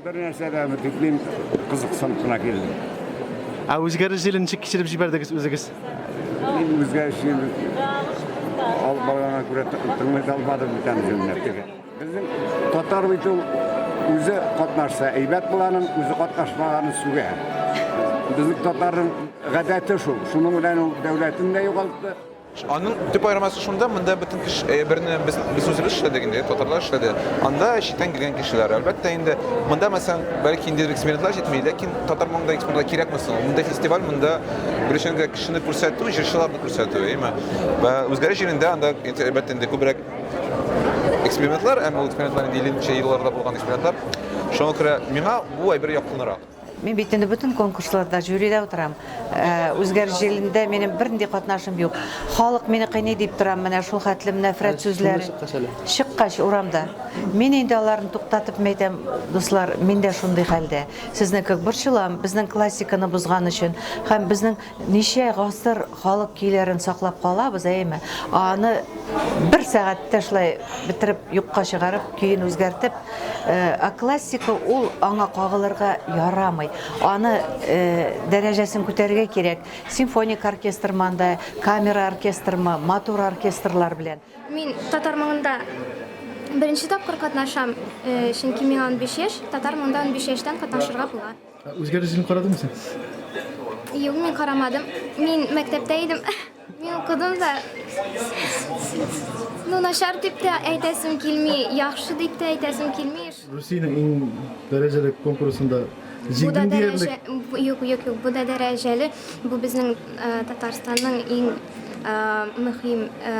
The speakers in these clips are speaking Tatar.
Мин бер нәрсә дә өмет итмим, кызыксынып кына килдем. Ә үзгәреш җилен ничек кичереп җибәрдегез үзегез? Мин үзгәреш җилен алып барганга күрә тыңлый да алмадым бит аны җөмләп теге. Безнең татар бит ул үзе катнашса әйбәт була аның, үзе катнашмаганы сүгә. Безнең татарның гадәте шул. Шуның белән ул дәүләтен дә югалтты. Аның төп аермасы шунда, монда бөтен кеше э, берне без без үзебез эшләдек инде, татарлар эшләде. Анда читтән килгән кешеләр. Әлбәттә инде, монда мәсәлән, бәлки инде экспериментлар җитми, ләкин татар моңында экспериментлар кирәкме соң? Монда фестиваль, монда беренчедән кешене күрсәтү, җырчыларны күрсәтү, әйеме? Вә үзгәреш җирендә анда әлбәттә инде күбрәк экспериментлар, әмма ул экспериментлар инде 50 нче елларда булган экспериментлар. Шуңа күрә миңа бу әйбер якынрак. Мин бит инде бөтен конкурсларда жюрида утырам. Э, үзгәреш җилендә минем бернинди катнашым юк. Халык мине кыйный дип торам, менә шул хәтлем нәфрәт сүзләре. Чыккач урамда. Мин инде аларны туктатып мәйтәм, дуслар, мин дә шундый хәлдә. Сезне күк борчылам, безнең классиканы бозган өчен һәм безнең Ничә гасыр халык көйләрен саклап калабыз, әйеме? Аны бер сәгатьтә шулай бетереп, юкка чыгарып, көен үзгәртеп, э, ә классика ул аңа кагылырга ярамый. Аны э, дәрәҗәсен күтәрергә кирәк. Симфоник оркестрмы анда, камера оркестрмы, матур оркестрлар белән. Мин татар моңында беренче тапкыр катнашам, э, чөнки миңа 15 яшь, татар моңында 15 яшьтән катнашырга була. Үзгәреш җилен карадыңмы син? Юк, мин карамадым. Мин мәктәптә идем. Мин укыдым да. Ну, начар дип тә әйтәсем килми, яхшы дип тә әйтәсем килми. Русиянең иң дәрәҗәле конкурсында җиңдең диярлек. Юк, юк, юк, бу да дәрәҗәле. Бу безнең э, Татарстанның иң э, мөһим э,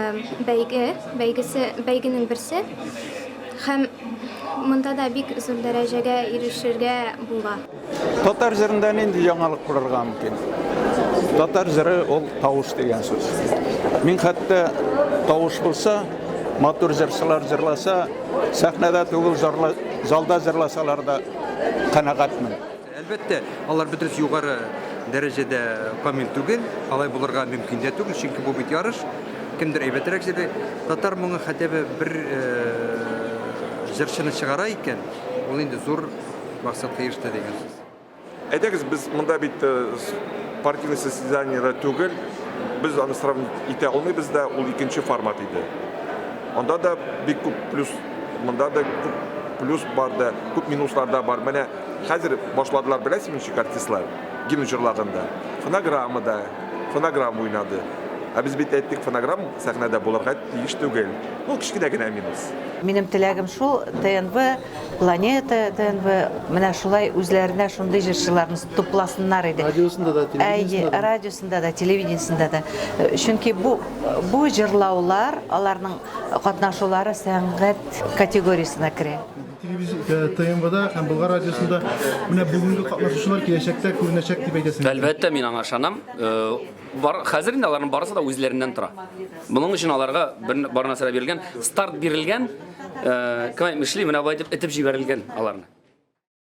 бәйге, бәйгесе, бәйгенең берсе. Һәм монда да бик зур дәрәҗәгә ирешергә була. Татар җырында нинди яңалык булырга мөмкин? Татар җыры ул тавыш дигән сүз. Мин хәтта тавыш булса, матур җырчылар җырласа, сәхнәдә түгел, залда җырласалар да канәгатьмен. Әлбәттә, алар бөтенесе югары дәрәҗәдә камил түгел, алай булырга мөмкин дә түгел, чөнки бу бит ярыш. Кемдер әйбәтрәк җырлый. Татар моңы хотя бы бер җырчыны чыгара икән, ул инде зур максатка иреште дигән сүз. Әйдәгез, без монда бит спортивный состязаниедә түгел, без аны сравнить итә алмыйбыз да, ул икенче формат иде. Анда да бик күп плюс, монда да күп плюс бар да, күп минуслар да бар. Менә Хәзер башладылар, беләсезме ничек артистлар гимн җырлаганда? Фонограммада, фонограмма уйнады. Ә без бит әйттек, фонограмма сәхнәдә булырга тиеш түгел. Ул кечкенә генә минус. Минем теләгем шул, ТНВ, Планета ТНВ, менә шулай үзләренә шундый җырчыларны тупласыннар иде. Радиосында да, телевидениесында да. Радиосында да, телевидениесында да. Чөнки бу, бу җырлаулар, аларның катнашулары сәнгать категориясенә керә. ТНВда һәм Болгар радиосында менә бүгенге катнашучылар киләчәктә күренәчәк дип әйтәсең. Әлбәттә, мин аңа ышанам. Э, бар, хәзер инде аларның барысы да үзләреннән тора. Моның өчен аларга бер, бар нәрсә бирелгән, старт бирелгән, э, кем әйтмешли, менә болай дип этеп җибәрелгән аларны.